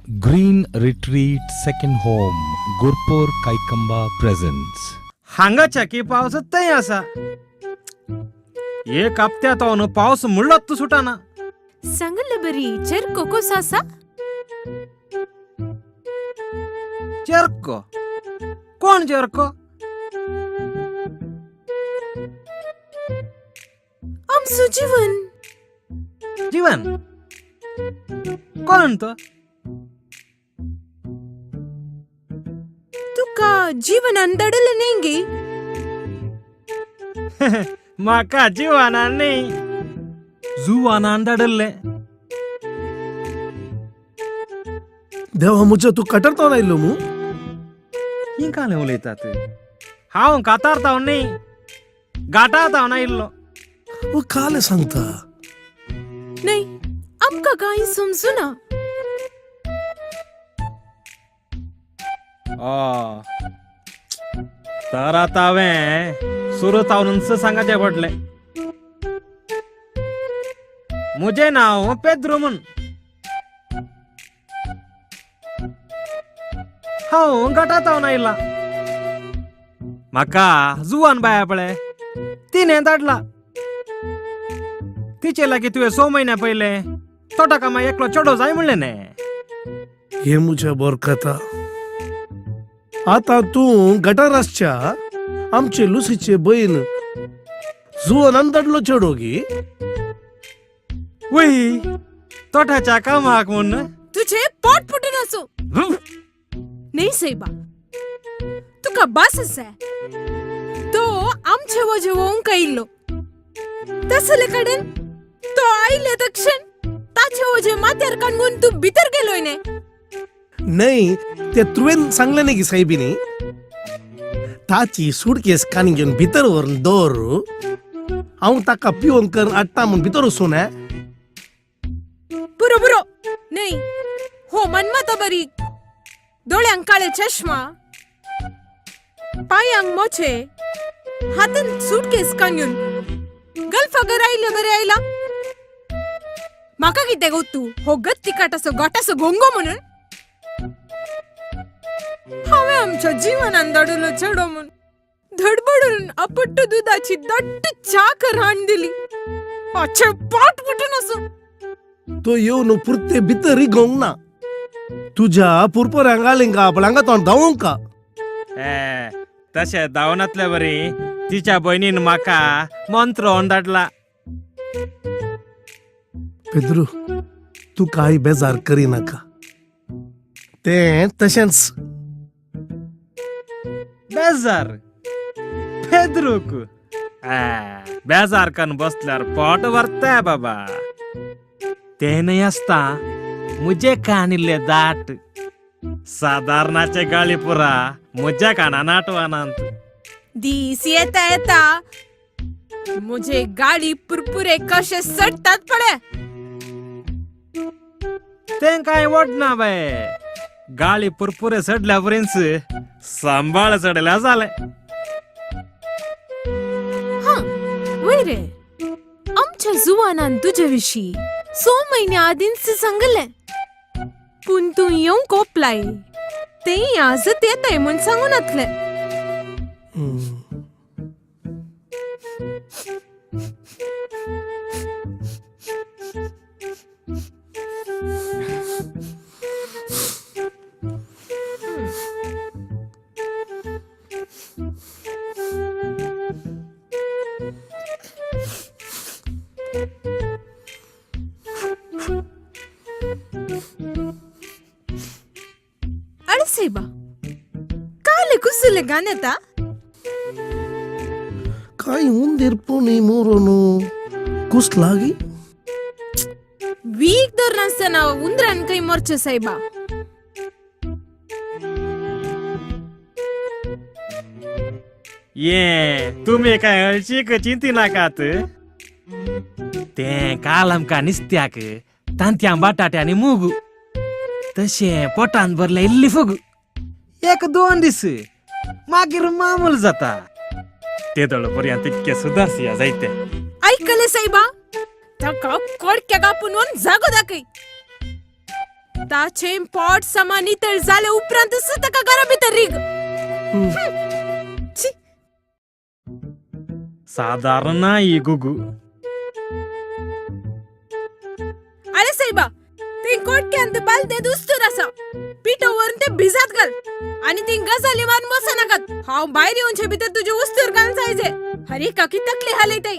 Green retreat second home Gurpur Kaikamba presents. हांगाच्या की पावस थंय आसा. एक हप्त्या तो पावस म्हणलोच तूं सुटाना. सांगलं बरी चेरको कसो आसा? चेरको कोण चेरको? आमचो जीवन. जीवन कोण तो? तुका जीवनान धाडलें न्ही गे? म्हाका जिवानान न्ही, जुवानान धाडल्लें. देवा म्हज्या, तूं कटरतावन आयलो मू? ही कालें उलयतात? हांव कातारताव न्ही, घाटातावन आयिल्लो. ओ कालें सांगता. न्हय, आमकां कांय समजुना. तर आतां हांवें सुरू तावनूच सांगाचें पडलें. म्हजें नांव पेद्रू म्हूण. हांव घाटातावन आयलां. म्हाका जुवान बाया पळय तिणें धाडला. तिचे लागीं तुवें 6 म्हयन्या पयलें तोटा कामा एकलो चेडो जाय म्हणलें न्ही? हे म्हज्या बोरकता, आतां तूं गटार आसच्या आमचे लुसीचे बयन जुवानान धाडलो चेडो गी? वय, तोटाच्या कामाक म्हूण. तुझे पोट फुटून आसूं. न्ही सायबा, तुका भास आसा. तो आमचे वजें वोवंक आयिल्लो. तसले कडेन तो आयले तक्षण ताचे वजें माथ्यार काडून तूं भितर गेलोय न्ही? न्हय, ते तुवें सांगलें न्ही गी सायबिनी, ताची सुटकेस कानी घेवन भितर व्हरून दवर, हांव ताका पिवन करून हाडटा म्हूण भितर वचून. पुरो पुरो. न्हय, हो मनमातो बरी, दोळ्यांक काळे चश्मा, पांयांक मोचे, हातान सुटकेस कांगून गल्फागर आयले बरे आयला. म्हाका कितें गो तूं हो गत्ती काटाचो गोटाचो गोंगो म्हणून? हांवें आमच्या जिवनान धाडलो चेडो म्हूण धडपडून अपट्ट दुदाची दट्ट च्या कर हाण दिली. हाचें पोट फुटून आसूं. तो येवन पुरते भितर रिगोवंक ना. तुज्या पुरपुऱ्यांक आलिंगा पळय तोंड धांवोंक का. ए, तशें धांवनातले बरी तिच्या भयणीन म्हाका मंत्र धाडला. पेद्रू, तूं कांय बेजार करिनाका, तें तशेंच. बेजार पेद्रूक बेजार करून बसल्यार पोट भरता बाबा. तें न्हय आसता म्हजे कान इल्ले दाट, सादारणाचे गाळी पुरा म्हज्या कानान आठवनात. दीस येता येता म्हजे गाडी पुरपुरे कशे सडटात पळे. तें कांय वडना बाये, गाळी पुरपुरे सडल्या वरींच सांबाळ चडल्या जालें. हां वय रे, आमच्या जुवानान तुजे विशीं 6 म्हयन्या आदींच सांगलें, पूण तूं येवंक ओपलाय तें आजत येताय म्हूण सांगून नातलें. अरे सायबा, काले कुसले गान येता? कांय उंदीर पुणी मोरून कुसलागी. वीक धरनासतना उंदरान खंय मरचें सायबा. ये तुमी कांय हळशीक चिंती नाकात. तें काल आमकां निस्त्याक तांतयां बटाटे आनी मूग तशें पोटान भरलें इल्ली फुग. 1-2 दीस मागीर मामूल जाता. तेदळ पर्यंत इतके सुदारसिया जायते. आयकलें सायबा, ताका कोडक्या कापून जागो दाखय. ताचे पोट समा नितळ जाले उपरांतच ताका घरा भितर रीग. छी. साधारण ना ही गुगू. अरे साहेबा, ते कोटक्यांत बालदे दुस्तूर आसा, पिठो व्हरून ते भिजात घाल आणि ती गजाली मारून बसा नाकात. हांव भायर येवचे भितर तुजी उस्तूर घालून जायजे. हरे काकी तकली हालयताय.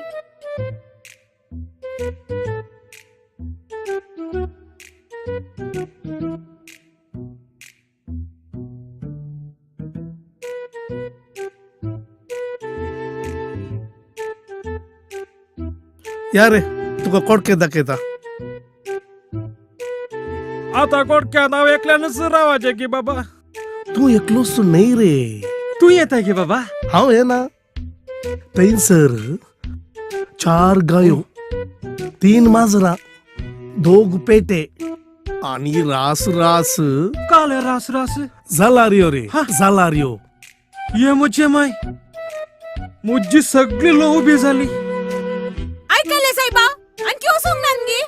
या रे, तुका कोडके दाखयता. आता कोटक्यात हांव एकल्यानच रावाचें की बाबा? तूं एकलोच न्हय रे. तूं येता की बाबा? हांव येना. थंयसर चार गायो, तीन माजरां, दोग पेटे आनी रास रास. काल रास रास? जालारियो रे. हा. जालारियो. ये मुझे माय, मुज्जी सगळी लो उबी झाली. ऐकले साहेबा, आणखी वचूंक ना गे.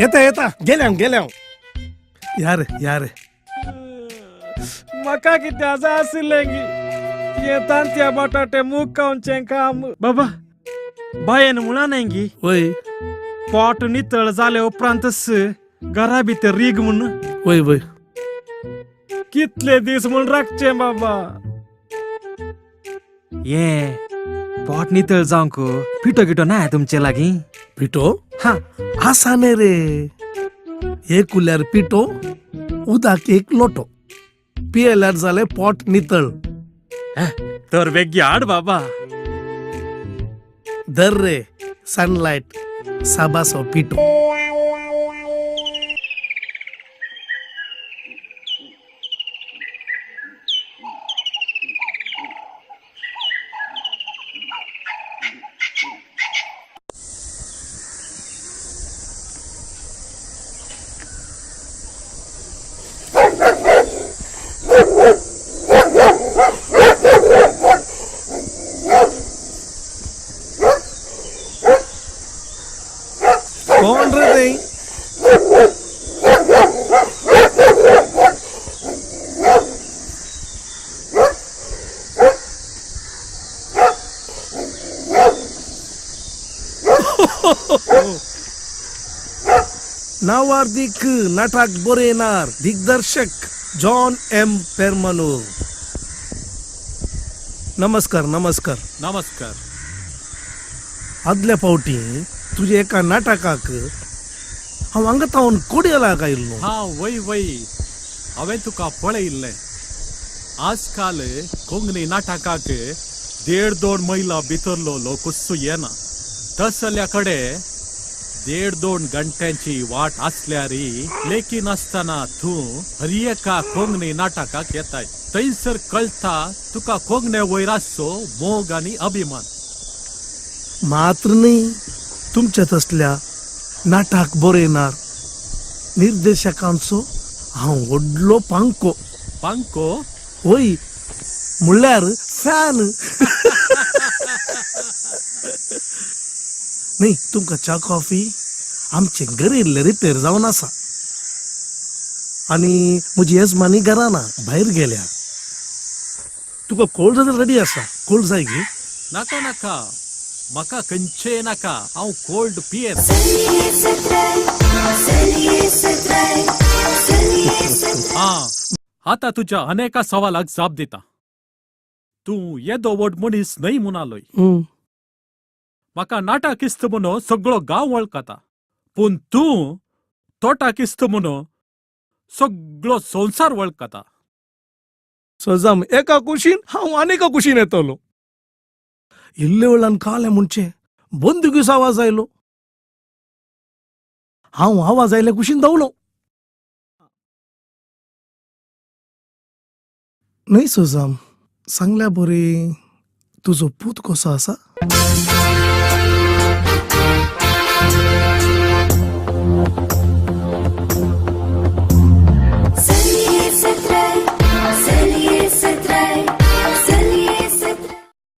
येता येता, गेल्या गेल्या. या रे, या रे. म्हाका कितें आसा आशिल्लें की हे तांतया बटाटे मूग खावचें काम. बाबा, बायेन म्हणा न्हय गी, वय. पोट नितळ जाले उपरांतच घरा भितर रीग म्हूण. वय वय. कितले दीस म्हूण राखचें बाबा ये पोट नितळ जावंक? पिठो गिटो ना तुमचे लागीं? पिठो? हा. आसा न्ही रे. एक उल्यार पिठो, उदक एक लोटो, पियेल्यार जालें पोट नितळ. तर बेगी हाड बाबा. धर रे सनलायट साबासो पिठो. कोण रे ते? नावार्दिक नाटक बरयणार दिग्दर्शक जॉन एम पेरमनूर. नमस्कार, नमस्कार. नमस्कार. आदल्या फावटी तुज्या एका नाटकाक हांव हांगा तावन कोडयलाक आयिल्लो. हा, वय वय, हांवें तुका पळयिल्लें. आजकाल कोंकणी नाटकाक देड दोन मैला भितरलो लोकूच येना. तसल्या कडेन देड दोन घंट्यांची वाट आसल्यार लेखी नासतना तूं हर एका कोंकणी नाटकाक येताय. थंयसर कळटा तुका कोंकणे वयर आसचो मोग आनी अभिमान. मात्र न्ही, तुमच्या तसल्या नाटक बरयणार निर्देशकांचो हांव व्हडलो पांको. पांको? वय, म्हणल्यार फॅन. न्ही, तुमकां च्या कॉफी? आमचें घर इल्लें रिपेर जावन आसा आनी म्हजी येजमानी घरा ना, भायर गेल्या. तुका कोल्ड जाल्यार रेडी आसा. कोल्ड जाय गी? नाका नाका, म्हाका खंयचें नाका. हांव कोल्ड पियेना. हा, आतां तुज्या अनेका सवालाक जाप दिता. तूं येदो व्हड मनीस न्हय म्हणालोय. म्हाका नाटकिस्त म्हणून सगळो गांव वळखता, पूण तूं तोटाकिस्त म्हणून सगळो संवसार वळखता. सजाम एका कुशीन, हांव आनी एका कुशीन येतलो. इल्ले वेळान कालें म्हणचे बंदुकीचो आवाज आयलो. हांव आवाज आयल्या कुशीन धांवलो. न्हय सोजाम, सांगल्या बरी, तुजो पूत कसो आसा?